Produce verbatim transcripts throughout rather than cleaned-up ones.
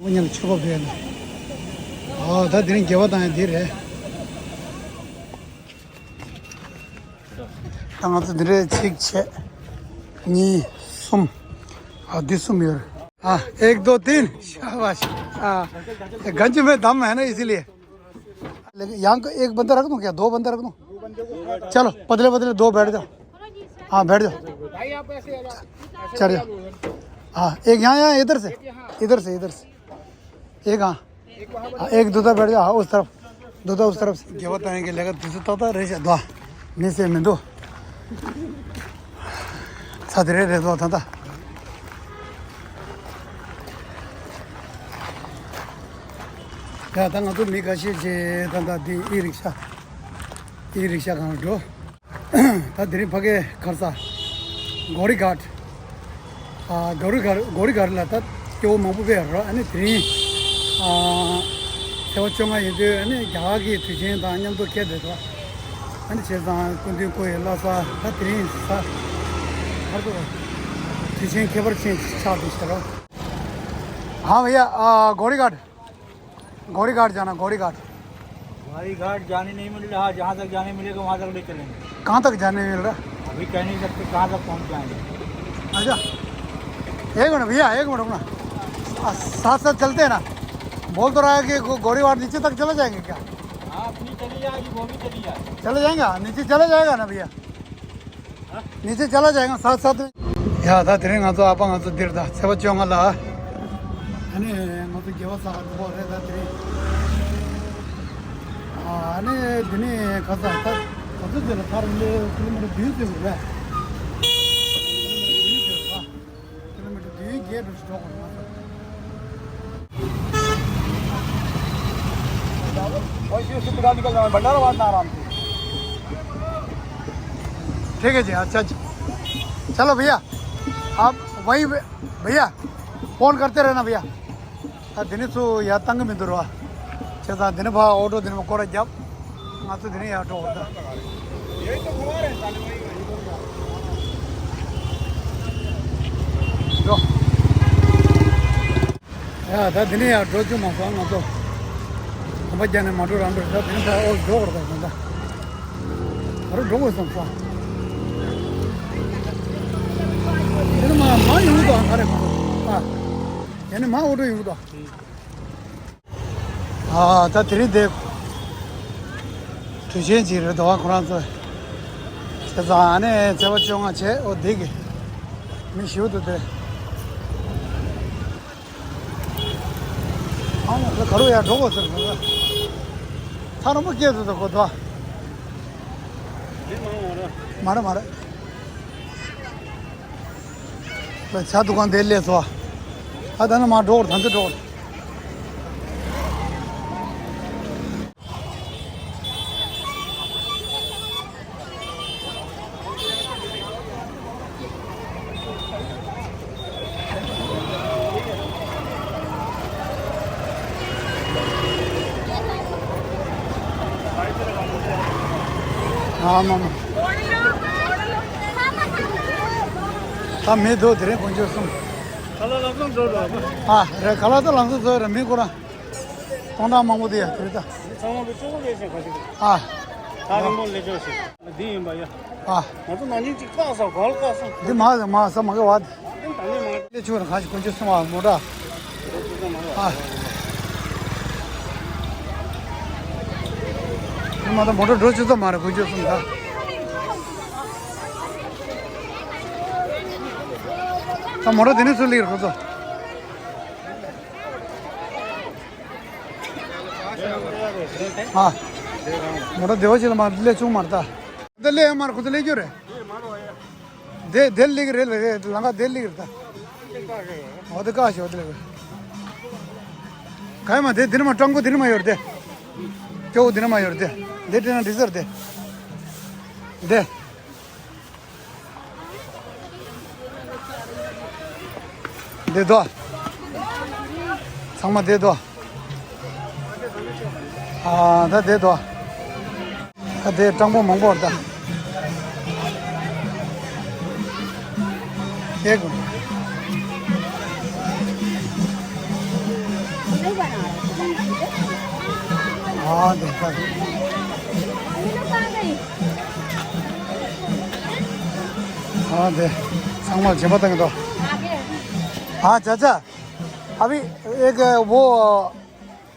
ཉིན་ལ་ཆོས་པ་བོད་ལ། ཨ་ད་དེ་རིང་དགེ་བ་བཏང་ཡ་འདི་རེད། ད་ང་ཚོ་འདི་རེད། གཅིག་བྱས། གཉིས། གསུམ། ཨ་འདི་གསུམ་ཡོད་རེད། ཨ एक दो तीन शाबाश। हाँ, गंज में दम है ना, इसीलिए। लेकिन यहाँ को एक बंदा रख दूं क्या, दो बंदा रख दूं? चलो, पतले पतले दो बैठ जाओ। हाँ, बैठ जाओ। चढ़ जाओ। हाँ, एक यहाँ, यहाँ, इधर से, इधर से, इधर से। एक, हाँ। हाँ, एक दूसरा बैठ जाओ। हाँ, उस तरफ। दूसरा उस तरफ से। དགེ་བ་བཏང་ཡས་ཀྱི་ལས་ཀ་དུས་ཚོད་ཏག་ཏག་རེད་ཤག་དོ། མི་སེམས་མི་འདུག་ས་དེ་རེད་རེད་དོ་ད་ལྟ། ཡ་ད་ང་ཚོ་མི་འགའ་ཤས་ཀྱིས་ད་ལྟ་འདི་ཨི་རིག་ཤ། ཨི་རིག་ཤ་སྒང་ལ་འགྲོ། ད་དེ་རིང་ཕ་གིའི་ཁར་ས། གོ་རི་གྷཊ། ཨ་གོ་རི་གྷཊ། གོ་རི་གྷཊ་ལ་ད་སྐྱེ་བོ་མང་པོ་ཕེབས་རོ། ཨ་ནི་དེ་རིང་ཨ་ཚེས་པ་བཅོ་ལྔ་ཡིན་དུས་ཨ་ནི་རྒྱ་གར་གྱི་དུས་ཆེན་དང་མཉམ་དུ་འཁེལ་བསྡད་འདུག་ཨ་ནི་བྱས་ཙང་སྐུ་མདུན་སྐུ་ཡི་བླ་གཟའ་ད་དེ་རིང་གཟའ། ཧར་དུ་དུས་ཆེན་ཁྱད་པར་ཅན་ཞིག་ཆགས་འདུག་ཟེར་རོ། हाँ भैया, आ, गौरीघाट। गौरीघाट जाना, गौरीघाट। गौरीघाट जाने नहीं मिल रहा, जहाँ तक जाने मिलेगा वहाँ तक ले चलेंगे। कहाँ तक जाने मिल रहा? अभी कह नहीं सकते कहाँ तक पहुँच जाएंगे। अच्छा, एक मिनट भैया, एक मिनट रुकना। आ, साथ साथ चलते हैं ना। बोल तो रहा है कि गो- गौरीघाट नीचे तक चले जाएंगे क्या? हाँ, अपनी चली जाएगी, वो भी चली जाएगी। चले जाएंगे, नीचे चला जाएगा ना भैया। नीचे चला जाएगा साथ साथ में। ཡ་ད་དེ་རིང་ང་ཚོ་ཨ་ཕ་ང་ཚོ་འདིར་ད་ཚེས་པ་བཅོ་ལྔ་ལ། ཨ་ནི་ང་ཚོ་དགེ་བ་བསགས་པར་འགྲོ་གི་རེད་ད་དེ་རིང་། ཨ་ནི་འདི་ནི་ག་ས་ད་ག་ཚོད་ཟེར་ན་ད་རུང་ལས་ཀི་ལོ་མི་ཊར་བདུན་ཟེར་དགོས་རེད། ཀི་ལོ་མི་ཊར་བདུན་བརྒྱད་འགྲོ་ཞིག་འགྲོ་དགོས་རེད་ང་ཚོ། वही से निकाल निकल जाओ, भंडारा वाट ना आराम से। ठीक है जी, अच्छा जी। चलो भैया, आप वही भैया, फोन करते रहना भैया। ད་དེ་ནས་ཚུར་ཡར་བཏང་གི་མི་འདུག་ར། བྱས་ཙང་དེ་ནས་ཕར་ཨོ་ཊོ་དེ་ནས་སྐོར་ར་བརྒྱབ། ང་ཚོ་དེ་ནས་ཡར་འགྲོ་འོ་ད། འགྲོ། ཡ་ད་དེ་ནས་ཡར་འགྲོ་རྒྱུ་མ་སོང་ང་ཚོ། གོམ་པ་རྒྱག་ནས་མ་འགྲོ་རང་འགྲོ་ད་དེ་ནས་ཕར་ཨོ་འགྲོ་འོ་ད་ད་ད། ད་རུང་འགྲོ་དགོས་བསམ་སོང་། དེ་ནས་མ་མ་ཡོང་གི་འདུག་ཨ་ག་རེ་ག་རེ། ཨ། དེ་ནས་མ་ཨོ་ཊོ་ཡོང་གི་འདུག་ཨ། ད་དེ་རིང་དེ་དུས་ཆེན་ཅིག་རེད་དོ། ཁོ་རང་ཚོ་བྱས་ཙང་ཨ་ནི་ཚེས་པ་བཅོ་ལྔ་བྱས། ཨོ་འདི་གི་མི་ཞིག་འདུག་དེ། ཨ་མ་ཁ་རུ་ཡར་འགྲོ་དགོས་ཟེར་གོ། ཐག་རིང་པོ་སྐྱེལ་འདུག་དོ་གོ་དོ། མ་རེད་མ་རེད། ལ་ཇ་འདུ་ཁང་དེ་སླེབས་སོང་། ཨ་ད་ནི་མར་འགྲོ་དགོས། ད་འདི་འགྲོ་དགོས། ཨ་མ་མ། ད་མི་འདུག་དེ་རིང་དཀོན་མཆོག་གསུམ། ཁ་ལག་ལམ་སང་འགྲོ་འགྲོ། ཨ་རེད། ཁ་ལག་ད་ལམ་སང་བཟོས་རེད། མི་ཁོ་རང་སྟོང་ཕྲག་མང་པོ་དེ་ཡ་དེ་རེད་ད། ཚང་མ་ལོ་གཅིག་པོ་ལས་བྱེད་ག་ཞིག་རེད། ཨ། ཐག་རིང་པོ་ལས་ཆོག་ཞིག་འདི་ཡིན་པ་ཡ། ཨ། ང་ཚོ་ནང་ཉིན་གཅིག་བཀག་སོང་། གང་ལ་བཀག་སོང་། འདི་མ་མ་ས་མ་གི་བ། འདི་ད་ནི་མ། ལས་ཆུ་རང་ཁ་ཞིག་དཀོན་མཆོག་གསུམ་ཨ་མོ་འདྲ། ཨ། འདི་མ་ད་མོ་ཊ་འགྲོ་ཆུ་ཚོད་མ་རེད། དཀོན་མཆོག་གསུམ་ད། ད་མོ་ཊ་དེ་ནས་ཚུར་སླེབས་རེད་ཁོ་ཚོ། ཨ། མོ་ཊ་སྡེ་བ་ཅིག་ལ་མར་སླེབས་བྱུང་མ་རེད་ད། འདི་སླེབས་ཡོད་མ་རེད། ཁོ་ཚོ་སླེབས་རྒྱུ་རེད། འདི་འདིར་སླེབས་ཀྱི་རེད་ལ་རེད། ལམ་ཁ་འདིར་སླེབས་ཀྱི་རེད་ད། འོ་དེ་བཀག་ཤོག་འདི་ལ། ག་ཡ་མ་དེ་འདི་ནས་མར་སྤྲང་པོ་འདི་ནས་མར་ཡོད་རེད་དེ། སྐྱོ་བོ་འདི་ནས་མར་ཡོད་རེད་དེ། འདི་སྤྲད་ན་འགྲིག་ས་རེད་དེ། འདི། འདི་དོ། ཚང་མ་འདི་དོ། ཨ་ད་འདི་དོ། ཨ་འདི་སྤྲང་པོ་མང་པོ་རེད་ད། ཨེ་གོ། ཨ་འདི་ད། ཨ་འདི་ཚང་མ་བྱེད་པ་བཏང་གི་འདུག་ཨ་ཅག་ཅག་ཨ་བི་ཨེ་ག་བོ་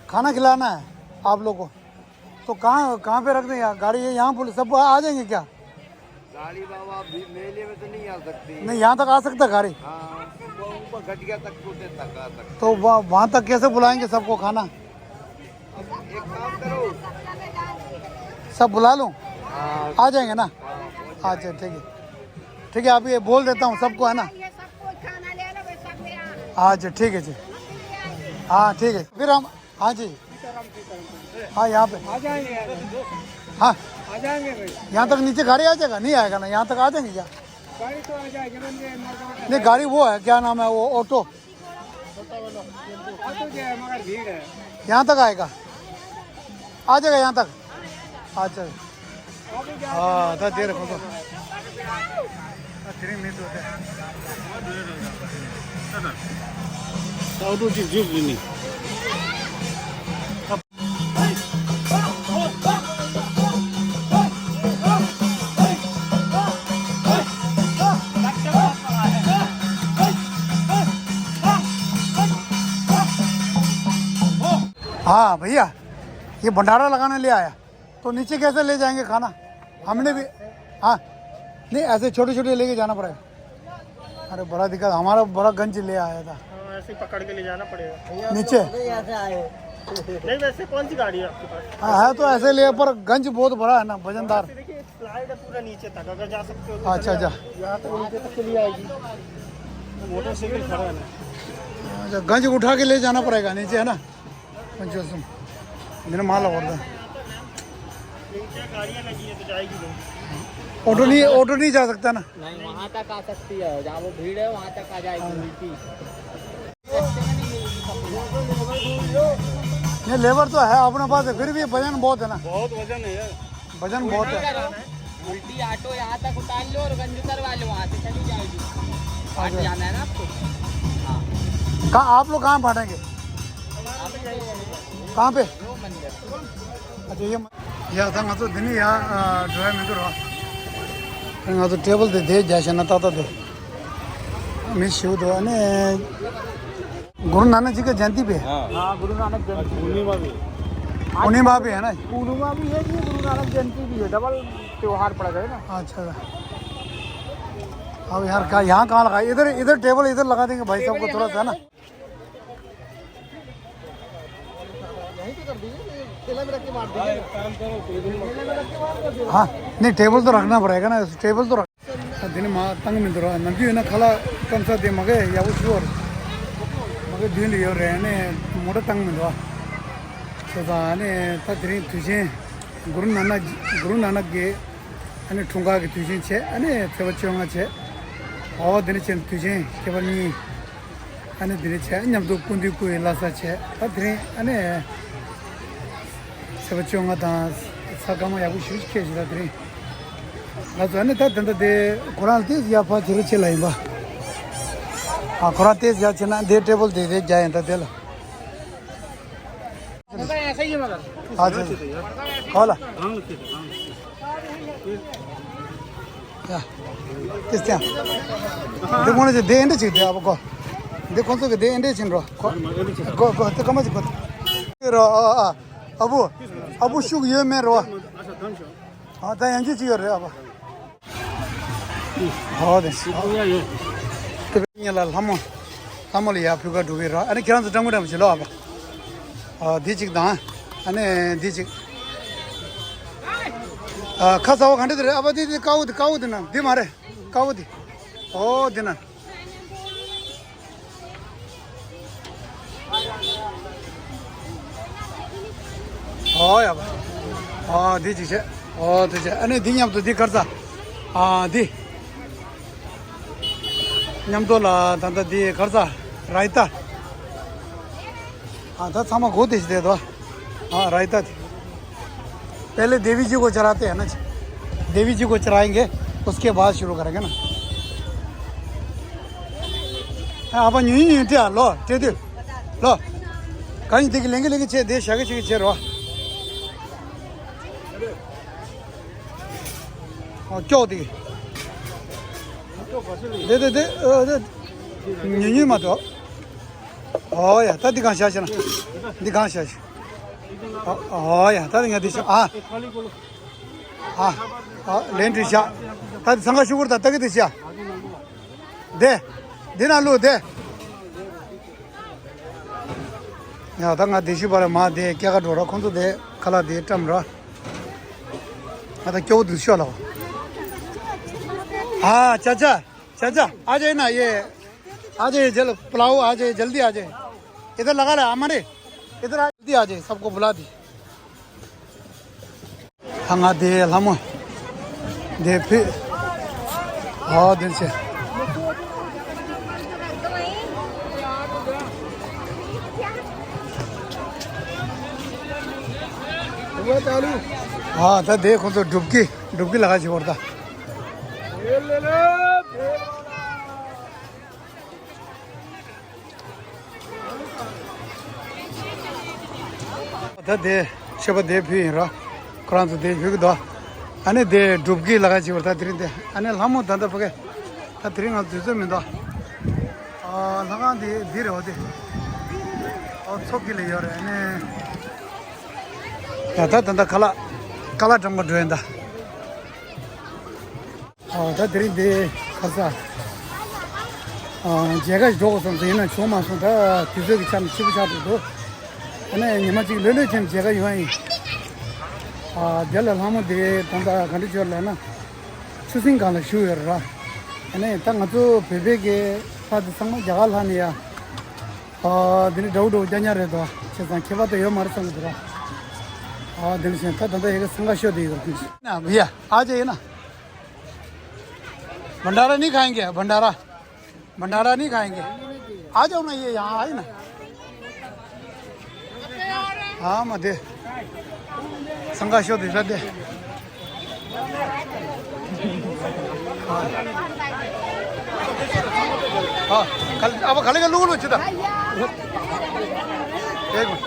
ཁ་ན་ཁི་ལ་ན་ཨབ་ལོ་གོ། तो कहाँ कहाँ पे रख दें यार? गाड़ी ये यहाँ पुल सब आ जाएंगे क्या? गाड़ी बाबा अभी मेले में तो नहीं आ सकती। नहीं, यहाँ तक आ सकता है गाड़ी? हाँ, ऊपर ऊपर घटिया तक, कोटे तक आ सकती। तो वहाँ वहाँ तक कैसे बुलाएंगे सबको खाना? अब एक काम करो। सब बुला लूँ? हाँ। आ जाएंगे ना? हाँ, पहुँच अच्छा, ठीक है। ठीक है, अभी ये बोल देता हूँ सबको, है ना? ये सबको खाना ले लो, वे सब ले आओ। अच्छा, ठीक है जी। हाँ, ठीक है। फिर हम हाँ जी। हाँ, यहाँ पे। आ जाएंगे यार। हाँ। आ जाएंगे भाई। यहाँ तक नीचे गाड़ी आ जाएगा? नहीं आएगा ना, यहाँ तक आ जाएंगे क्या? गाड़ी तो आ जाएगी, बन गए, मगर नहीं, गाड़ी वो है, क्या नाम है वो, ऑटो? ऑटो जो है, मगर भीड़ है। यहाँ तक आएगा? आ जाएगा यहाँ तक? अच्छा। ཨ་ད་དེ་རེད་ཁོ་ཚོ། ཨ་དེ་རིང་མི་འདུག་སྟེ། ད་འགྲོ་ཅིག་རྗེས་ཟིན་ནི། हाँ भैया, ये भंडारा लगाने ले आया। तो नीचे कैसे ले जाएंगे खाना? हमने भी, हाँ, नहीं, ऐसे छोटे छोटे लेके जाना पड़ेगा। अरे बड़ा दिक्कत, हमारा बड़ा गंज ले आया था। हाँ, ऐसे ही पकड़ के ले जाना पड़ेगा। नीचे। नहीं, वैसे कौन सी गाड़ी है आपके पास? हाँ, है तो ऐसे ले, पर गंज बहुत बड़ा है ना, वजनदार। ऐसे देखिए, स्लाइड है पूरा नीचे तक, अगर जा सकते हो तो अच्छा, चले अच्छा। जाओ। यहाँ तक नीचे तक चली आएगी। मोटरसाइकिल खड़ा है ना। अच्छा, गंज उठा के ले जाना पड़ेगा नीचे, है ना? पंचोसम। मेरा माल और था। क्या गाड़ियाँ लगी है तो जाएगी नहीं। ऑटो नहीं, ऑटो नहीं जा सकता ना। नहीं, वहाँ तक आ सकती है, जहाँ वो भीड़ है वहाँ तक आ जाएगी हाँ। उल्टी। नहीं, लेबर तो है अपने पास, फिर भी वजन बहुत है ना। बहुत वजन है यार। वजन बहुत है। उल्टी ऑटो यहाँ तक उतार लो और गंज उतरवा लो, वहाँ से चली जाएगी। फाट अच्छा। जाना है ना आपको। हाँ। कहाँ आप लोग कहाँ फाटेंगे? आप लोग कहाँ पे? यो मंदिर। अच्छा, ये म- या था, ང་ཚོ་འདི་ནས་ཡར་འགྲོ་ཡ་མི་འདུག་ར། ང་ཚོ་ཊེ་བལ་དེ་དེ་རྒྱག་བྱས་ན་ཏག་ཏག་འདུག་མི་ཞིག་འདུག་ཨ་ནི། गुरु नानक जी का जयंती पे है। हाँ। हाँ, गुरु नानक जयंती। पूर्णिमा भी। पूर्णिमा भी है ना? पूर्णिमा भी है, ये गुरु नानक जयंती भी है, डबल त्योहार पड़ गए ना। अच्छा। अब यार, क्या यहाँ कहाँ लगा? इधर, इधर टेबल इधर लगा देंगे भाई साहब को थोड़ा सा ना। यहीं पे कर दीजिए, ठेला में रख के मार दीजिए। हाँ, नहीं, टेबल तो रखना पड़ेगा ना, टेबल तो रख- ད་འདི་ནས་མར་བཏང་གི་མི་འདུག་ར། ནམ་རྒྱུན་ཡིན་ན་ཁ་ལག་སྐམ་ས་དེ་མ་གི་ཡག་པོ་ཞུ་བར། མ་གི་མདུན་ལ་ཡོད་རེད། ཨ་ནི་མོ་ཊ་བཏང་གི་མི་འདུག་ར། བྱས་ཙང་ཨ་ནི་ད་དེ་རིང་དུས་ཆེན་གུ་རུ་ན་ནག་གུ་རུ་ན་ནག་གི་ཨ་ནི་འཁྲུངས་སྐར་གྱི་དུས་ཆེན་བྱས། ཨ་ནི་ཚེས་པ་བཅོ་ལྔ་བྱས། འོ་དེ་ནས་བྱས་དུས་ཆེན་ཁྱད་པར་གཉིས། ཨ་ནི་དེ་རིང་བྱས། མཉམ་དུ་སྐུ་མདུན་སྐུ་ཡི་བླ་གཟའ་བྱས། ད་དེ་རིང་ཨ་ནི་ཚེས་པ་བཅོ་ལྔ་དང་ས་སྐར་མ་ཡག་པོ་ཞེ་པོ་ཅིག་འཁེལ་ཞིག་ད་དེ་རིང་ང་ཚོ་ཨ་ནི་ད་དེ་འདྲ་དེ་ཁོ་རང་ལ་དེ་ཡར་ཕར་ཕྱི་རུ་ཕྱི་ལ་ཡིན་པ། ཨ་ཁོ་རང་དེ་ཡར་ཕྱི་ན་དེ་ཊེ་བལ་དེ་དེ་རྒྱག་ཡིན་ད་དེ་ལ། ཨ་ཙི་ཙི། ག་ལ། ཡ། ཏིས་ཀྱང་། འདི་ཁོང་ཚོ་འདི་ཨེ་འདྲ་ཅིག་འདི་ཨ་ཕ་གོ། འདི་ཁོང་ཚོ་གི་འདི་ཨེ་འདྲ་ཅིག་འགྲོ་གོ། གོ་གོ་འདི་ཀ་མ་ཅིག་གོ། རོ་ཨ་ཨ་ཨ་བུ། ཨ་བུ་ཤུགས་ཡོད་མེད་རོ། ཨ་ད་ཡང་ཅི་ཅིག་ཡོད་རེད་ཨ་ཕ། ཨོ་དེ། དེ་ཉེ་ལ་ལྷ་མོ། ལྷ་མོ་ལ་ཡར་ཕུལ་ག་འགྲོ་གི་རོ། ཨ་ནི་ཁྱེད་རང་ཚོ་སྤྲང་པོ་སྤྲང་པོ་བྱེད་ལོ་ཨ་ཕ། ཨ་འདི་གཅིག་དང་། ཨ་ནི་འདི་གཅིག་ཨ་ཁ་ཟ་བ་ག་འདྲ་དེ་རེད་ཨ་ཕ། འདི་འདི་དཀར་པོ་འདི། དཀར་པོ་འདི་ན་འདི་མ་རེད། དཀར་པོ་འདི། ཨོ་འདི་ན། ཨོ་ཡ་བ། ཨོ་འདི་གཅིག་བྱས། ཨོ་འདི་བྱས། ཨ་ནི་འདི་མཉམ་དུ་འདི་གར་ཟ། ཨ་འདི། མཉམ་དུ་ལ་ད་ལྟ་འདི་གར་ཟ། ར་ཡི་ཏ། ཨ་ད་ཚང་མ་སྒོ་དེ་ཞིག་བསྡད་དོ། ཨ་ར་ཡི་ཏ་དེ། पहले देवी जी को चढ़ाते हैं ना जी। देवी जी को चढ़ाएंगे, उसके बाद शुरू करेंगे ना। ཨ་ཕ་ཉུང་ཉུང་སྤྲད་ཨ་ལོ། སྤྲད་དུས་ལོ། གང་ཡིན་དེ་གི་ལེན་གི་ལེན་གི་བྱས་དེ་བཞག་གི་བྱེད་གི་བྱེད་རོགས། ཨོ་སྐྱོག་དེ་གི། དེ་དེ་དེ་ཨོ་དེ་ཉུང་ཉུང་མ་གཏོགས། ཨོ་ཡ་ད་འདི་གང་བཞག་བྱས་ན། འདི་གང་བཞག་བྱས། ཨོ་ཡ་ད་འདི་ང་འདི་བཞག་ཨ། ཨ། ཨ་ལན་དྲི་བཞག་ད་འདི་ཚང་ཁ་ཤུ་གུར་ད་ད་གི་དེ་བཞག་དེ། འདི་ན་ལུ་དེ། ཡ་ད་ང་དེ་ཤི་བ་ར་མ་དེ་སྐྱེ་ཁ་འགྲོ་ར་ཁོང་ཚོ་དེ་ཁ་ལག་དེ་བཀྲམ་ར། ང་ད་སྐྱོ་བོ་དུ་ཤོག་ལ། ཨ་ཅ་ཅ་ཅ་ཅ་ཨ་ཅེ་ན་ཡེ། ཨ་ཅེ་ཇལ་པ་ལའོ་ཨ་ཅེ་ཇལ་དི་ཨ་ཅེ། इधर लगा ले हमारे। इधर आ जल्दी आ जाए सबको बुला दी। ད་ང་དེ་ལྷ་མོ། དེ་ཕི། ཨོ་དེ་ཆེ། ཨ་ད་དེ་ཁོང་ཚོ་སྒྲུབ་ཀྱི་སྒྲུབ་ཀྱི་ལ་ཁ་ཞིག་བར་ད། ད་དེ་ཆེ་བ་དེ་ཕུལ་ཡིན་ར། ཁོ་རང་ཚོ་དེ་ཕུལ་གི་འདུག་ཨ་ནི་དེ་སྒྲུབ་ཀྱི་ལ་ཁ་ཅིག་བར་ད་དེ་རིང་དེ་ཨ་ནི་ལྷ་མོ་ད་ལྟ་ཕ་གི་ད་དེ་རིང་ང་དུས་ཚོད་མི་འདུག་ཨ་ལྷ་ཁང་དེ་འདི་རེད་འོ་དེ། ཨོ་ཚོགས་ཀྱི་ལ་ཡོད་རེད་ཨ་ནི། ད་ད་ད་ད་ཁ་ལག་ཁ་ལག་འགྲམ་ག་འགྲོ་ཡིན་ད། ཨ་ད་དེ་རིང་འདི་ཁ་ས། ཨ་མཇལ་ཁ་ཞིག་འགྲོ་དགོས་བསམ་སོང་ཡིན་ན་བྱུང་མ་སོང་ད་དུས་ཚོད་ཀྱི་ཆ་ནས་ཕྱི་པོ་ཆགས་འགྲོ་འདུག་ཨ་ནི་ཉི་མ་གཅིག་ལྷོད་ལྷོད་ཅན་མཇལ་ཁ་ཡོང་ཡ་ཡིན། ཨ་དེ་ལ་ལྷ་མོ་དེ་ད་ལྟ་ག་འདྲ་བྱོས་ལབ་ན། ཆུ་སྲིན་སྒང་ལ་བཞུགས་ཡོད་ར། ཨ་ནི་ད་ང་ཚོ་བོད་པའི་གི་ལྷ་དེ་ཚང་མ་རྒྱ་གར་ལྷ་ནི་ཡ། ཨ་དེ་ནི་འདྲ་བོ་འདྲ་བོ་རྐྱང་རྐྱང་རེད་དོ། བྱས་ཙང་ཁྱད་པར་དུ་ཡོད་མ་རེད་བསམ་གི་འདུག་ར། ཨ་དེ་ནི་བཞིན་ད་ད་ལྟ་ཡ་གི་སང་ག་ཤོད་དེ་ཡོད་ར་ཁུལ་ཤི། ན་བི་ཡ་ཨ་ཅེ་ཡིན་ན། भंडारा नहीं खाएंगे भंडारा। भंडारा नहीं खाएंगे। आ जाओ ना ये यहाँ आए ना। हाँ मत दे। संघा शो दे दे। हाँ। हाँ, खाली अब खाली का लूल बच्चे था। एक मिनट।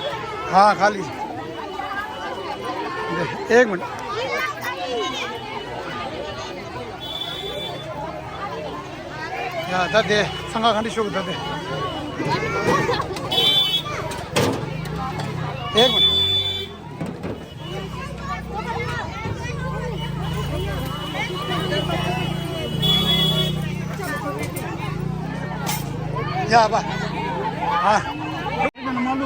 हाँ खाली। एक मिनट। ཡ་ད་དེ་སང་ག་ག་འདྲ་ཤོག་ད་དེ། ཨེ་མ། ཡ་པ། ཨ།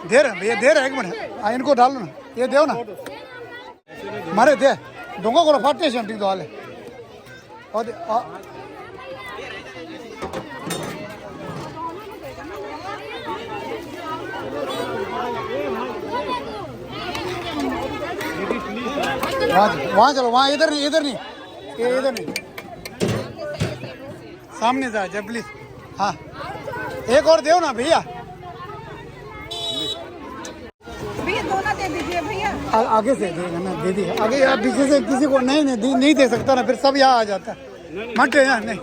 दे रहे हैं भैया, दे रहे हैं, एक मिनट। हाँ, इनको डालो ना, ये दो ना। मारे दे, डोंगा को फाटते हैं, ठीक तो हाले। और दे, आ। वहाँ, वहाँ चलो, वहाँ, इधर नहीं, इधर नहीं, ये इधर नहीं। सामने से आ जा, प्लीज। हाँ, एक और दो ना भैया। भैया, दोनों दे दीजिए भैया। आ-, आगे से देगा ना, दे दिए। आगे आप पीछे से किसी को नहीं, नहीं, दे, नहीं दे सकता ना, फिर सब यहाँ आ जाता है। मत दे ना, नहीं।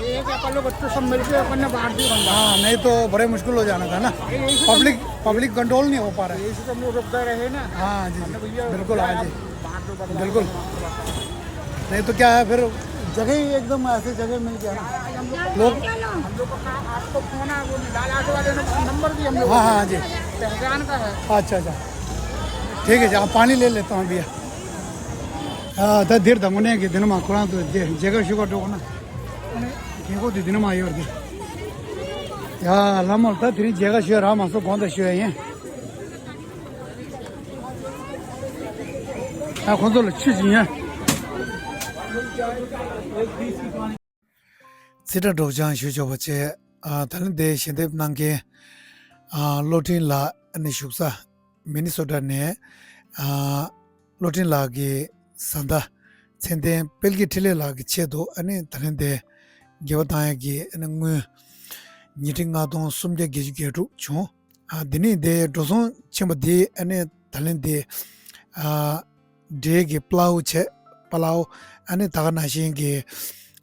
ये क्या अपन लोग बच्चों सब मिलके अपन ने बांट दी बंदा। हाँ, नहीं तो बड़े मुश्किल हो जाना था ना। ये, ये पब्लिक, पब्लिक कंट्रोल नहीं हो पा रहा है। ये तो हम लोग रुकता रहे ना। हाँ जी, जी। हमने भैया बिल्कुल, हाँ जी। बांट दो बंदा। बिल्कुल। नहीं तो क्या है फिर, जगह ही एकदम ऐसे जगह मिल गया ना। लोग हम लोग का काम, आपको फोन है, वो लाल ऑटो वाले ने नंबर दिया हम लोग। हाँ, हाँ, जी। पहचान का है। अच्छा, अच्छा। ठीक है जी, आप पानी ले लेता हूँ भैया। ཨ་ད་འདིར་ད་དངོས་གནས་ཀྱི་འདི་ནི་མ་ཁོ་རང་ཚོ་འདི་མཇལ་ཁ་ཞུ་ག་འགྲོ་གོ་ན། རྒན་གོག་དེ་འདི་ནི་མ་ཡོད་རེད། ཡ་ལྷ་མོ་ད་དེ་རིང་མཇལ་ཁ་ཞུ་ཡ་རག་མ་སོང་དགོངས་དག་ཞུ་ཡ་ཡིན། ད་ཁོང་ཚོ་ལ་ཆུ་ཞིག་ཉོན། རྩེ་གྲ་སྒྲོག་སྦྱང་ཞུ་ཆོག་པ་བྱས། ཨ་ད་ལན་དེ་ཞལ་འདེབས་གནང་མཁན་ཨ་བློ་མཐུན་ལགས་ཨ་ནི་བཞུགས་ས་མི་ནི་སོ་ཊ་ནས་ཨ་བློ་མཐུན་ལགས་ཀྱི་བཟའ་ཟླ་མཚན་ལྡན་དཔལ་སྐྱེས་འཕྲིན་ལས་ལགས་ཀྱི་ཆེད་དུ་ཨ་ནི་ད་ལན་དེ་འགྱེད་པ་བཏང་ཡག་གི་ཨ་ནི་དངུལ་ཉིས་ཁྲི་ལྔ་སྟོང་སུམ་བརྒྱ་བརྒྱད་ཅུ་གྱ་དྲུག་བྱུང་། ཨ་འདི་ནི་དེ་འགྲོ་སོང་ཕྱིན་པ་དེ་ཨ་ནི་ད་ལན་དེ་ཨ་འབྲས་ཀྱི་པ་ལའོ་བྱས་པ་ལའོ་ཨ་ནི་ད་ག་ནང་བཞིན་གྱི་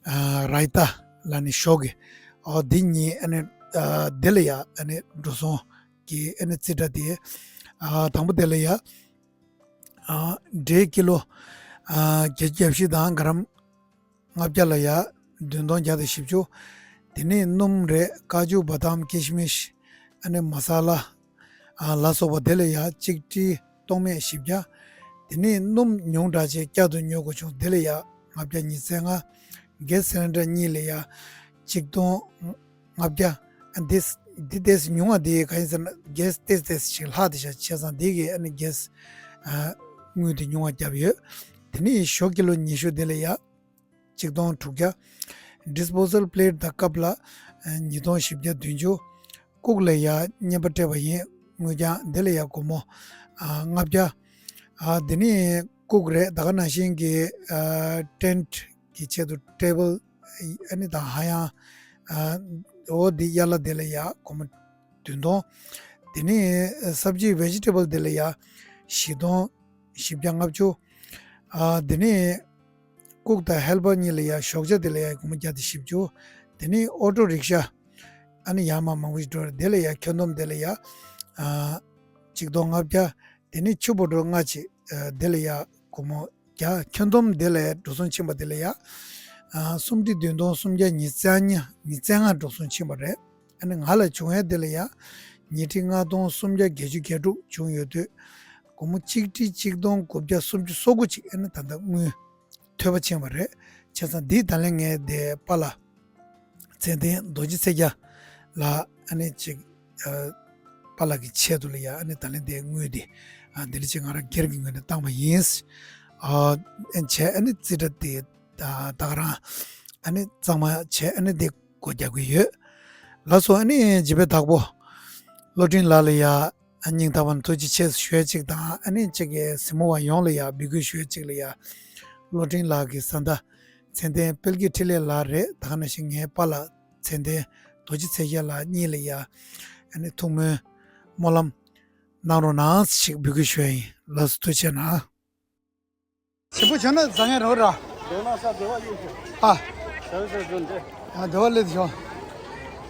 ཨ་རཱི་ཏ་ལ་ནི་ཞོ་གི་ཨོ་འདི་གཉིས་ཨ་ནི་ ཨ་དེ་ལ་ཡ་ཨ་ནི་འགྲོ་སོང་གི་ཨ་ནི་རྩིས་ཁྲ་དེ། ཨ་དང་པོ་དེ་ལ་ཡ། ཨ་འབྲས་ཀི་ལོ་ཨ་བརྒྱད་ཅུ་གྱ་བཞི་དང་ག་རམ་ལྔ་བརྒྱ་ལ་ཡ་བདུན་སྟོང་བརྒྱ་དང་བཞི་བཅུ། དེ་ནས་སྣུམ་རེད། ཀ་ཇུ་བ་དམ་ཀི་ཤི་མིཤ་ཨ་ནི་མ་ས་ལ་ཨ་ལ་སོགས་པ་དེ་ལ་ཡ་གཅིག་ཁྲི་སྟོང་མེད་བཞི་བརྒྱ། དེ་ནས་སྣུམ་ཉུང་དྲགས་བྱས་བསྐྱར་དུ་ཉོ་དགོས་བྱུང་། དེ་ལ་ཡ་ལྔ་བརྒྱ་ཉི་ཤུ་རྩ་ལྔ། གེ་སི་སི་ལིན་ཌར་གཉིས་ལ་ཡ་གཅིག་སྟོང་ལྔ་བརྒྱ། ཨ་འདི་འདི་ཏོག་ཙམ་ཉུང་བ་འདི་ག་ཡིན་ཟེར་ན་གེ་སི་ཏོག་ཙམ་ཏོག་ཙམ་ཞིག་ལྷག་བསྡད་ཤག་བྱས་ཙང་འདི་གི་ཨ་ནི་གེ་སི་ཨ་དངུལ་དེ་ཉུང་བ་བརྒྱབ་ཡོད། དེ་ནས་ཞོ་ཀི་ལོ་ཉི་ཤུ་དེ་ལ་ཡ་གཅིག་སྟོང་དྲུག་བརྒྱ། ཌི་སི་པོ་ཟལ་པི་ལེ་ཊི་དང་ཀབ་ལ་ཨ་ཉིས་སྟོང་བཞི་བརྒྱ་བདུན་ཅུ། ལྐུགས་ལ་ཡ་རྔན་པ་སྤྲད་པ་ཡིན། དངུལ་རྐྱང་དེ་ལ་ཡ་སྒོར་མོ་ཨ་ལྔ་བརྒྱ། ཨ་དེ་ནས་ལྐུགས་རེད། ད་ག་ནང་བཞིན་གྱི་ཨ་ཊེན་ཊི་གི་ཆེད་དུ་ཊེ་བལ་ཨ་ནི་དང་ཧ་ཡང་ཨ་འོ་འདི་གཡར་ལ་དེ་ལ་ཡ་སྒོར་མོ་བདུན་སྟོང་། དེ་ནས་ཨ་སབ་ཇི་ཝེ་ཇི་ཊེ་བལ་དེ་ལ་ཡ་བཞི་སྟོང་བཞི་བརྒྱ་ལྔ་བཅུ། ཨ་དེ་ནས་ལྐུགས་དང་ཧེལ་པར་གཉིས་ལ་ཡ་ཞོགས་ཇ་དེ་ལ་ཡ་སྒོར་མོ་བརྒྱ་དང་བཞི་བཅུ། དེ་ནས་ཨོ་ཊོ་རིག་ཤ་ཨ་ནི་ཡར་མར་མང་པོ་ཞིག་འགྲོ་རེད། དེ་ལ་ཡ་ཁྱོན་བསྡོམས་དེ་ལ་ཡ་ཨ་གཅིག་སྟོང་ལྔ་བརྒྱ། དེ་ནས་ཆུ་བོ་ཊོ་ལྔ་གཅིག་ཨ་དེ་ལ་ཡ་སྒོར་མོ་བརྒྱ། ཁྱོན་བསྡོམས་དེ་ལ་ཡ་འགྲོ་སོང་ཕྱིན་པ་དེ་ལ་ཡ་ཨ་སུམ་ཁྲི་བདུན་སྟོང་སུམ་བརྒྱ་ཉི་ཤུ་རྩ་ལྔ། ཉི་ཤུ་རྩ་ལྔ་འགྲོ་སོང་ཕྱིན་པ་རེད། ཨ་ནི་ང་ལ་བྱུང་ཡ་དེ་ལ་ཡ་ཉིས་ཁྲི་ལྔ་སྟོང་སུམ་བརྒྱ་བརྒྱད་ཅུ་གྱ་དྲུག་བྱུང་ཡོད་དུས། སྒོར་མོ་གཅིག་ཁྲི་གཅིག་སྟོང་དགུ་བརྒྱ་སུམ་ཅུ་སོ་དགུ་ཅིག་ཨ་ནི་ད་ལྟ་དངུལ་ཐོལ་པ་ཕྱིན་པ་རེད། བྱས་ཙང་འདི་ད་ལན་ངས་དེ་པཱ་ལགས་མཚན་ལྡན་རྡོ་རྗེ་ཚེ་རྒྱལ་ལགས་ཨ་ནི་ཅིག་ཨ་པཱ་ལགས་ཀྱི་ཆེད་དུ་ལ་ཡ་ཨ་ནི་ད་ལན་དེ་དངུལ་དེ་ཨ་དེ་ལ་ཅིག་ང་རང་སྒེར་གྱི་ངོས་ནས་བཏང་པ་ཡིན། ཨ་ཨ་བྱས་ཨ་ནི་རྩིས་ཁྲ་དེ་ད་ད་ག་རང་ཨ་ནི་གཙང་མ་བྱས་ཨ་ནི་དེ་སྒོ་རྒྱག་གི་ཡོད། ལགས་སོ། ཨ་ནི་བྱེད་པའི་བདག་པོ་བློ་སྤྲིན་ལགས་ལ་ཡ་སྙིང་ཐག་པ་ནས་ཐུགས་རྗེ་ཆེ་ཞུ་ཡ་གཅིག་དང་། ཨ་ནི་གཅིག་གི་གཟིགས་མོ་བ་ཡོངས་ལ་ཡ་འབོད་སྐུལ་ཞུ་ཡ་གཅིག་ལ་ཡ་བློ་སྤྲིན་ལགས་ཀྱི་བཟའ་ཟླ་མཚན་ལྡན་དཔལ་སྐྱིད་འཕྲིན་ལས་ལགས་རེད། ད་ག་ནང་བཞིན་ངའི་པཱ་ལགས་མཚན་ལྡན་རྡོ་རྗེ་ཚེ་རྒྱལ་ལགས་གཉིས་ལ་ཡ་ཨ་ནི་ཐུགས་སྨོན་སྨོན་ལམ་གནང་རོགས་གནང་ཞེས་འབོད་སྐུལ་ཞུ་ཡ་ཡིན། ལགས་སོ། ཐུགས་རྗེ་ཆེ་གནང་། ཞིམ་པོ་བྱུང་ན་བཟང་ངན་རོ་ར། འདོད་ན་ས་འདོད་པ་ཡིན་ཞིང་། ཨ། ཟ་བའི་ཟ་འདོད་འདྲེ། ཨ་འདོད་པ་ལེགས་བྱུང་།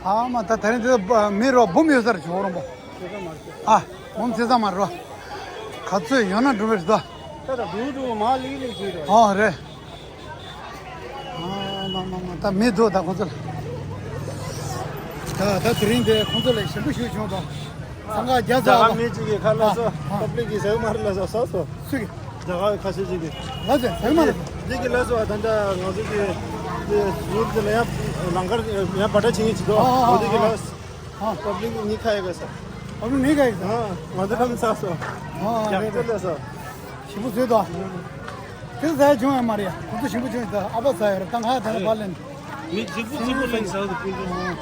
ཨ་མ་ད་ད་རིང་འདི་མི་རོ་འབུམ་ཡོད་སར་བྱུང་རོང་པོ། ཚེ་ས་མར་ཤེས། ཨ་འབུམ་ཚེ་ས་མར་རོ། ག་ཚོད་ཡོད་ན་འགྲོ་བའི་རེད་ད། ད་ད་འགྲོ་འགྲོ་མ་ལིག་ལིག་བྱེད་རོ། ཨོ་རེད། ཨ་མ་མ་མ་ད་མི་འདུག་ད་ཁོང་ཚོ་ལ། ད་ད་དེ་རིང་དེ་ཁོང་ཚོ་ལ་ཞིམ་པོ་ཞིག་བྱུང་དང་། སང་ག་རྒྱ་རྒྱ་གར་ཚ་མི་གཅིག་གིས་ཁ་ལག་སོ། ཨ་ཨ་པབ་ལིག་གིས་ཟ་གི་མ་རེད་ལབ་སོང་སོ། སུ་གིས། རྒྱ་གར་ཁ་ཤས་ཅིག་གིས། ལགས་སེ་ཟ་གི་མ་རེད། འདི་གི་ལགས་སོ། ད་ལྟ་ང་ཚོ་གི་འདི་ཟུར་དེ་ལ་ཡང་ལང་ཀར་ཡང་བ་ཏྲ་ཆིང་གི་བྱེད་དོ། ཨ་ཨ་འོ་འདི་གི་ཨ་ལགས། ཨ་པབ་ལིག་གཉིས་ཁ་ཡ་ག་ས། པབ་ལིག་གཉིས་ཁ་ཡ་ག་ས། ཨ་ང་ཚོ་ཁམས་ཚ་སོ། ཨ་རྒྱ་རེད་གར་རེད། ལགས་སོ། ཞིམ་པོ་བཟོས་དོ། དེ་ཟ་ཡ་བྱུང་ཡ་མ་རེད་ཡ། ཁོང་ཚོ་ཞིམ་པོ་བྱུང་ཡ། ད་ཨ་ཕ་ཟ་ཡ་རེད། ད་ང་ཡ་ད་ལ་བ་ལེན། མི་གཅིག་པུ་གཅིག་པུ་ལེན་ཟ་དུ་ཀུན་སྤྱོད།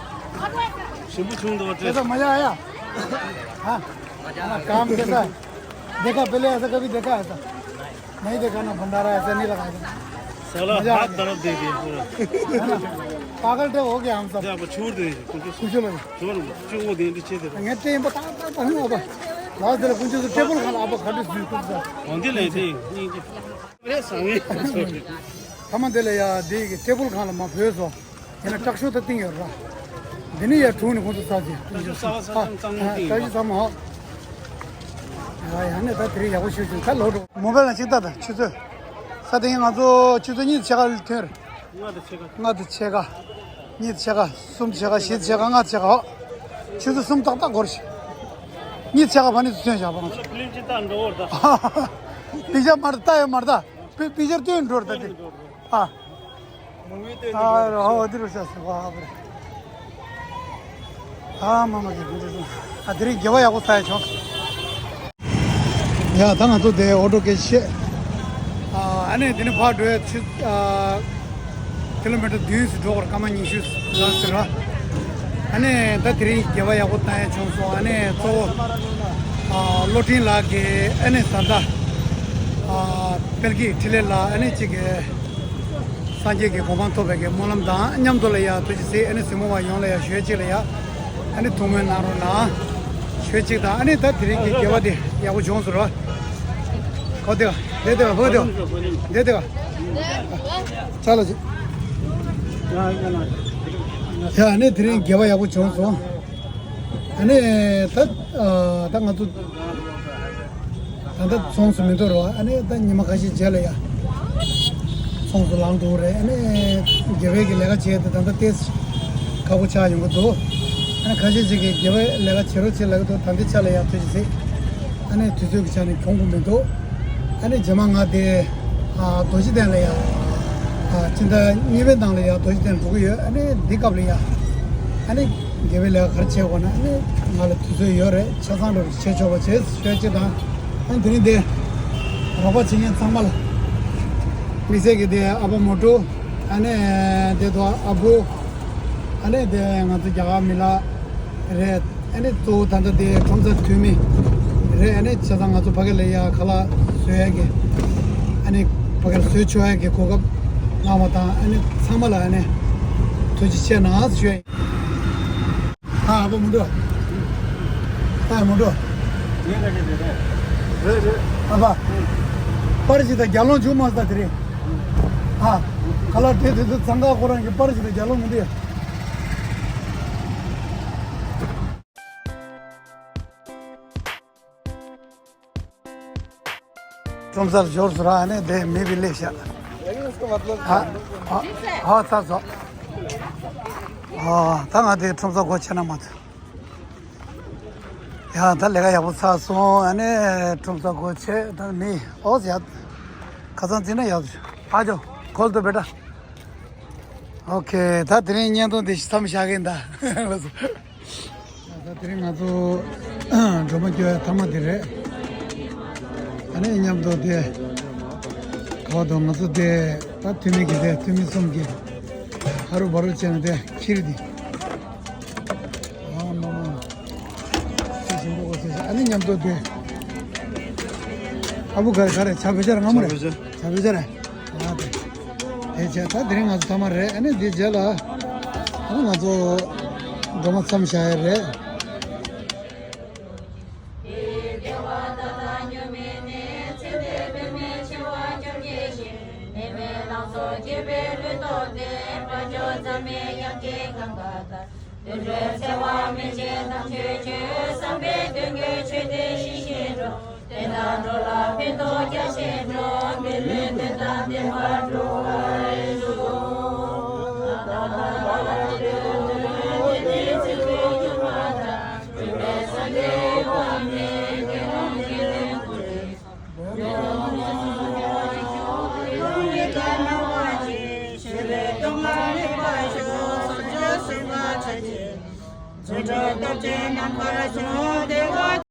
ཞིམ་པོ་བྱུང་འདུག་བ་དེ་ད་མ་ཡ་ཡ། ཧ། ཨ་ཀམ་དེ་ད། देखा पहले ऐसा कभी देखा ऐसा? नहीं देखा ना भंडारा ऐसा नहीं लगा था। साला हाथ दर्द दे दिए पूरा। पागल थे हो गया हम सब। जा वो छोड़ दे। कुछ कुछ लोग। छोड़। जो वो दे दे छे दे। ངས་དེ་ཡིན་པ་ད་ད་ད་ཧུ་ཨ་བ། ལགས་དེ་ལ་ཀུན་སྤྱོད་སུ་ཊེ་བལ་ཁ་ལ་ཨ་བ་ཁ་ཏུ་སུ་ཀུན་ས། འོན་ཏེ་ལས་དེ་ཡིན་གྱི། རེད་བཟང་ངེ། ཐ་མ་དེ་ལ་ཡ་དེ་གི་ཊེ་བལ་ཁ་ལ་མ་བོས་སོ། དེ་ན་དྲག་ཤོས་ད་ཏིང་ཡོད་ར། འདི་ནི་ཡ་དྲུང་ནི་ཁོང་ཚོ་ས་ཅི། ད་ཅི་ས་བ་ས་ཅང་ཙང་མ་ཏིང་ཡོད། ད་ཅི་ས་མ་ཧོ། ཡ་ཡ་ནི་ད་དེ་རིང་ཡག་པོ་ཤོད་ཤོད་ད་ལོ་འགྲོ། མོ་བལ་ན་ཅིག་ད་ད་ཆུ་ཚོད། ས་དེ་ང་ཚོ་ཆུ་ཚོད་གཉིས་ཕྱེད་ཀ་ལ་ཐོན་རེད། ལྔ་དང་ཕྱེད་ཀ། ལྔ་དང་ཕྱེད་ཀ། གཉིས་ཕྱེད་ཀ། གསུམ་ཕྱེད་ཀ། བཞི་ཕྱེད་ཀ། ལྔ་ཕྱེད་ཀ་ཧོ། ཆུ་ཚོད་གསུམ་ཏག་ཏག་འགོར་ཤི། གཉིས་ཕྱེད་ཀ་ཕ་ནི་ཚུ་ཐོན་བཞག་པ་ང་ཚོ། ཕི་ལིམ་ཅི་ལྟ་འགྲོ་བར་ད། པི་ཇར་མར་ལྟ་ཡོད་མར་ད། པི་པི་ཇར་སྟོན་འགྲོ་ར་ད་དེ། ཨ། ཨ་རོ་ཨོ་དེ་རུ་ཤ་སུ་བ་ཨ་བར། ཨ་མ་མ་གི་ཀུན་དེ་སོང་། ཨ་དེ་རིང་དགེ་བ་ཡག་པོ་ས་ཡ་བྱུང་། ཡ་ད་ང་ཚོ་དེ་ཨོ་ཊོ་སྐད་ཆ་བཤད། ཨ་ཨ་ནི་དེ་ནི་ཕར་འགྲོ་ཡ་ཆུ་ཨ་ཀི་ལོ་མི་ཊར་བདུན་ཙམ་འགྲོ་བར་སྐར་མ་ཉི་ཤུ་ཙམ་ཟེར་བ། ཨ་ནི་ད་དེ་རིང་དགེ་བ་ཡག་པོ་བཏང་ཡ་བྱུང་སོང་། ཨ་ནི་གཙོ་བོ་ཨ་བློ་སྤྲིན་ལགས་ཀྱི་ཨ་ནི་བཟའ་ཟླ་ཨ་དཔལ་སྐྱིད་འཕྲིན་ལས་ལགས་ཨ་ནི་གཅིག་གི་སངས་རྒྱས་ཀྱི་གོ་འཕང་ཐོབ་པའི་གི་སྨོན་ལམ་དང་མཉམ་དུ་ལ་ཡ་ཐུགས་རྗེ་གཟིགས། ཨ་ནི་གཟིགས་མོ་བ་ཡོངས་ལ་ཡ་ཞུ་ཡ་གཅིག་ལ་ཡ་ཨ་ནི་ཐུགས་སྨོན་གནང་རོགས་གནང་ཞུ་ཡ་གཅིག་དང་། ཨ་ནི་ད་དེ་རིང་གི་དགེ་བ་དེ་ཡག་པོ་བྱུང་སོང་ར། ཁོ་དེ་ག་དེ་དེ་ག་ཧོ་དེ་ག་དེ་དེ་ག་ཅ་ལ་ཅི། ཡ་ཨ་ནི་དེ་རིང་དགེ་བ་ཡག་པོ་བྱུང་སོང་། ཨ་ནི་ད་ཨ་ད་ང་ཚོ་ད་ལྟ་ཚོང་སུ་མི་འདུག་རོ། ཨ་ནི་ད་ཉི་མ་ཁ་ཤས་རྗེས་ལ་ཡ་ཚོང་སུ་ལངས་འགྲོ་གི་རེད། ཨ་ནི་དགེ་བའི་གི་ལས་ཀ་བྱས་ཏེ་ད་ལྟ་ཏེས་ཁག་པོ་ཆགས་ཡོང་གི་འདུག་ཨ་ནི་ཁ་ཤས་ཅིག་གིས་དགེ་བའི་ལས་ཀ་བྱེད་རོགས་བྱེད་ལབ་ཀྱི་འདུག་ད་ལྟའི་ཆ་ལ་ཡ་ཐུགས་རྗེ་གཟིགས། ཨ་ནི་དུས་ཚོད་ཀྱི་ཆ་ནས་གྱོང་གུན་མི་འདུག་ཨ་ནི་རྗེས་མ་ང་དེ་ཨ་རྡོ་རྗེ་གདན་ལ་ཡ་ཨ་སྤྱི་ཟླ་གཉིས་པའི་ནང་ལ་ཡ་རྡོ་རྗེ་གདན་འགྲོ་གི་ཡོད། ཨ་ནི་འདི་སྐབས་ལ་ཡ་ཨ་ནི་དགེ་བའི་ལས་ཀ་ག་རེ་བྱེད་དགོས་ན་ཨ་ནི་ང་ལ་དུས་ཚོད་ཡོད་རེད། ཆ་ཚང་འགྲོ་བྱེད་ཆོག་པ་བྱེད་ཤོད་ཅེས་དང་། ཨ་ནི་དེ་རིང་འདི་རོགས་པ་བྱེད་མཁན་ཚང་མ་ལ་དམིགས་བསལ་གྱི་དེ་ཨ་ཕ་མོ་ཊུ། ཨ་ནི་དེ་ཐོག་ཨ་བུ། ཨ་ནི་དེ་ང་ཚོ་རྒྱ་གར་མི་ལ་རེད། ཨ་ནི་གཙོ་བོ་ད་ལྟ་དེ་ཁྲོམ་ས་འཐུས་མི་རེད། ཨ་ནི་བྱས་ཙང་ང་ཚོ་ཕ་གི་ལ་ཡ་ཁ་ལག་བཟོ་ཡ་གི་ཨ་ནི་ཕ་གིར་བཟོ་ཆོག་ཡ་གི་གོ་སྐབས་གནང་བ་དང་། ཨ་ནི་ཚང་མ་ལ་ཨ་ནི་ཐུགས་རྗེ་ཆེ་གནང་ཞུ་ཡ་ཡིན། ཨ་ཨ་ཕ་མོ་ཊུ། ཨ་མོ་ཊུ། རེད་རེད། ཨ་ཕ། པར་ཞིག་དང་རྒྱབ་ལོང་བྱུང་མ་སོང་ད་དེ་རིང་། ཨ། ཁ་ལག་དེ་དེ་ཚོ་ཚང་ཁ་ཁོ་རང་གི་པར་ཞིག་དང་རྒྱབ་ལོང་མི་འདུག་ཁྲོམ་སར་འབྱོར་སོང་ར། ཨ་ནི་དེ་མི་བི་ལེ་ཤ། ཨ་ཨ་ཨ་ཚ་ཚོ། ཨ་ད་ང་དེ་ཁྲོམ་སར་སྒོ་ཕྱེ་ན་མ་ཐུབ། ཡ་ད་ལས་ཀ་ཡག་པོ་ཚར་སོང་། ཨ་ནི་ཁྲོམ་སར་སྒོ་ཕྱེ་ད་མི་ཨོ་ཡ། ཁ་སང་འཛིན་ན་ཡག་པོ། ཨ་ཅོ་ཁོལ་དུ་བེ་ཏྲ། ཨོ་ཁེ། ད་དེ་རིང་བརྙན་ཐུང་འདི་མཚམས་བཞག་གིན་ད། ད་དེ་རིང་ང་ཚོ་སྒྲོལ་མ་སྐྱོར་ཡ་མཐའ་མ་དེ་རེད། ཨ་ནི་མཉམ་དུ་དེ་གོ་དང་ང་ཚོ་དེ་ད་འཐུས་མི་གི་དེ་འཐུས་མི་གསུམ་གྱི་ཧ་རུ་བ་རུ་བྱས་ནས་དེ་ཁྱེར་དེ། ཨ་མ་མ། ཚེ་ཞིམ་པོ་གོ་ཚེ་ཞིམ། ཨ་ནི་མཉམ་དུ་དེ། ཨ་བུ་ག་རེ་ག་རེ་ཇ་བོད་ཇ་རེད། ང་མོ་རེད། ཇ་བོད་ཇ་རེད། ཨ་དེ། དེ་རྗེས་ད་དེ་རིང་ང་ཚོ་ཐ་མ་རེད། ཨ་ནི་དེ་རྗེས་ལ་ཨ་ནི་ང་ཚོ་སྒྲོལ་མ་མཚམས་བཞག་ཡ་རེད། དོན་འགྲོའི་འཚེ་བ་མེད་ཅིང་དམ་ཆོས་སྤྱོད། བསམ་པས་དོན་ཀུན་ཆོས་བདེ་ཞི་ཞིང་འགྲུབ། དེ་དག་འགྲོ་ལ་ཕན་ཐོགས་རྒྱ་ཆེར་འགྲོ། མི་ལུས་དོན་དང་ལྡན་པར་འགྲོ་བར་ཤོག། ད་ལྟ་ལ་ལ་དེ་དོན་དེ་ཚེ་འདིའི་སྒྱུ་མ་ལྟར། འགྲུབ་པའི་སངས་རྒྱས་དབང་ལྡན་དགེ་སློང་དགེ་འདུན་ཀུན།